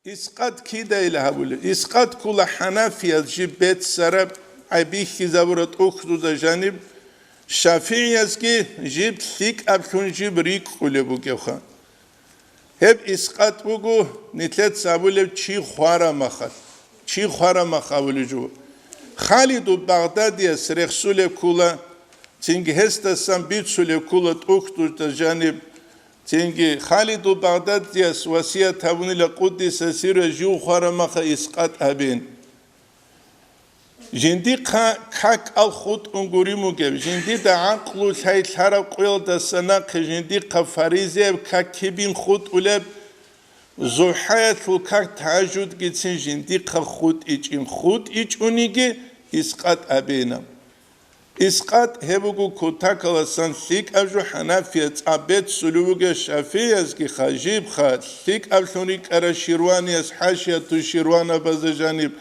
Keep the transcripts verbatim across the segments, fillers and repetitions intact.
Искъат кидайила гьабулеб? Искъат ккола хӀанафияз жиб беццараб, гӀайбихьизабураб тӀухьдузда жаниб, шафигӀиязги жиб лъикӀаблъун жиб рикӀкӀулеб бугебха. Гьеб искъат буго нилъеца абулеб чи хварамахалъ, чи хварамах абулеб жо. Халиду Багъдадияс рехсулеб ккола, цинги гьесдасан бицулеб ккола тӀухьдузда жаниб, цинги Халиду Багъдадияс васият гьабунила къуддиса сирра жив хварамаха искъат гьабин. Жиндихъа как-кӀал хутӀун гурин бугеб, жиндида гӀакълу лъай-лъараб къуялдаса нахъе жиндихъа фаризаяб как кибин хутӀулеб, зухӀаялъул как тагьажудгицин жиндихъа хутӀичӀин, хутӀичӀониги искъат абейна. Искъат гьеб буго кутакаласан лъикӀаб жо хӀанафияз цӀа беццулев вугев шафигӀиязги хажибха, лъикӀаблъун рикӀкӀара Ширванияс хӀашияту Ширванабазда жаниб.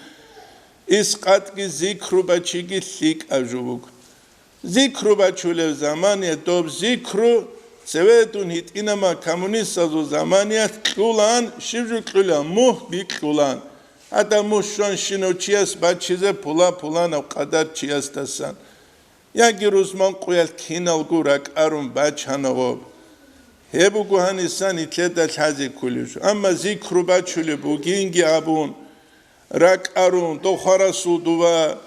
Искъатги зикру бачиги лъикӀаб жо буго. Зикру бачулев замания доб зикру цеве дун гьитӀинама коммунистазул заманиялъ кьулан, щиб жо кьула, мугь бикьулан. Гьадаб мугь щван щинав чияс бачизе пула-пуланаб къадар чиясдасан. Яги рузман къуялъ киналго ракӀарун бачана гъоб. Гьеб буго гьанисан нилъеда лъазе кколеб жо. Амма зикру бачулеб бугинги абун, ракӀарун, дохарасул дува,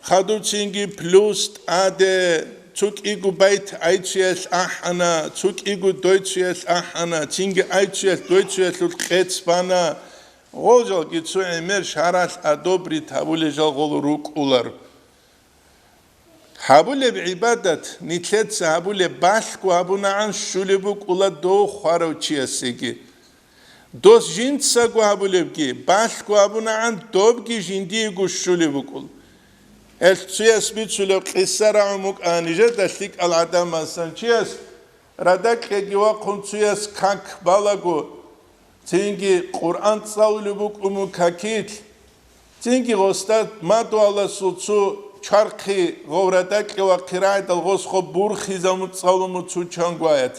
хадубцинги плюс тӀаде, цо кӀиго байт гӀайцуялъ ахӀана, цо кӀиго дойцуялъ ахӀана, цинги гӀайцуялъ дойцуялъул къец бана, гъол жалги цо гӀемер шаралъ одобрить гьабулел жал гъол рукӀулар. Гьабулеб гӀибадат нилъеца гьабулеб балъго гьабунагӀан щулеб букӀула дов хварав чиясеги. Дос жинцаго гьабулебги балъго гьабунагӀан добги жиндиего щулеб букӀул. Гьелъ цуяс бицулеб къиса рагӀун букӀана нижеда лъикӀал гӀадамасан чияс, радакьеги вахъун цуяс как балаго, цинги Къуръан цӀалулеб букӀун мун какилъ, цинги гъосда мадугьаласул цо чвархъи гъов радакье вахъи рагӀидал гъос гъо бурхизамун цӀалуму цо чангоят.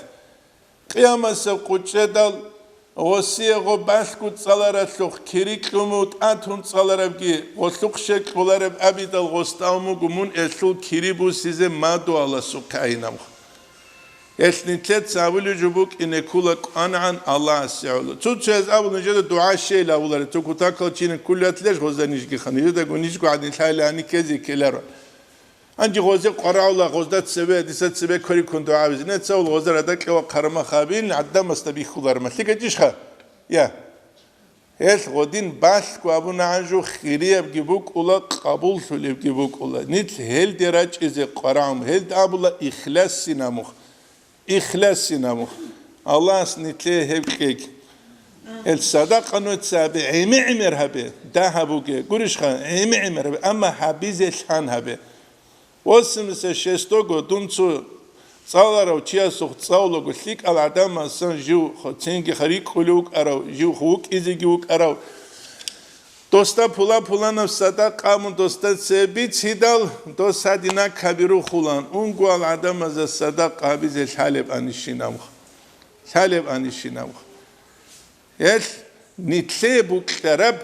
Къиямасеб къучӀедал гъосие гъо балъго цӀаларалъухъ кири кьуму тӀатун цӀаларабги, гъолъухъ щекь кьолареб абидал гъосда ун буго мун элъул кири бусизе мадугьаласухъе айинаб. Гьелъ нилъеца абулеб жо букӀине ккола кӀванагӀан Аллагьасе гӀоло. Цо-цояз абула нижеда дугӀа щейил абуларе, цо кутакал чина кколият леш гъоза нижги ха, нижедаго нижго гӀадин лъайла гьани ккезе ккеларо. Гьанже гъозе къварагӀула, гъозда цебе, дица цебе квериккун дугӀа гьабизе. Нецавул гъоза радакьа ва хъарма хабин, гӀадамасда бихьуларма. ЛъикӀачӀищха? Я. Гьелъ гъодин балъго абунагӀан жо хириябги букӀула, къабуллъулебги букӀула. Нилъ гьелде рачӀизе къварагӀун, гьелда абула ихласи намух. Ихласи намух. Аллагьас нилъее гьеб кьеги. Гьел садакъа нуца гьабе, гӀеми-гӀемер гьабе, дагь гьабуге, гурищха, гӀеми-гӀемер гьабе, амма гьабизе лъан гьабе. Восемьдесят шестого дун цо цӀаларав чиясухъ цӀалулаго лъикӀал гӀадамасан жив цинги рикӀкӀулев вукӀарав, жив вукӀизеги вукӀарав. Досда пула-пуланаб садакъа абун досда цебе бицидал, дос гьадинаб кабирухъулан, унгоял гӀадамазда садакъа гьабизе лъалеб анищинабха. Лъалеб анищинабха. Гьелъ нилъее букьараб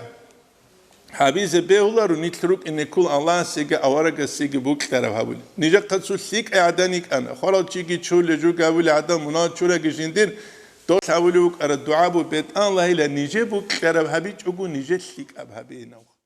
гьабизе бегьуларо, нилъ рукӀине ккола Аллагьасеги аварагасеги букьараб гьабули. Нижехъа цо лъикӀай гӀадан йикӀана, хварал чиги чурле жугавули гӀадан мунагьал чураги жиндир, дол гьавулев вукӀара дугӀа бу бетӀан лагьила, нижее букьараб гьабичӀого, нижее лъикӀаб гьабейинавха.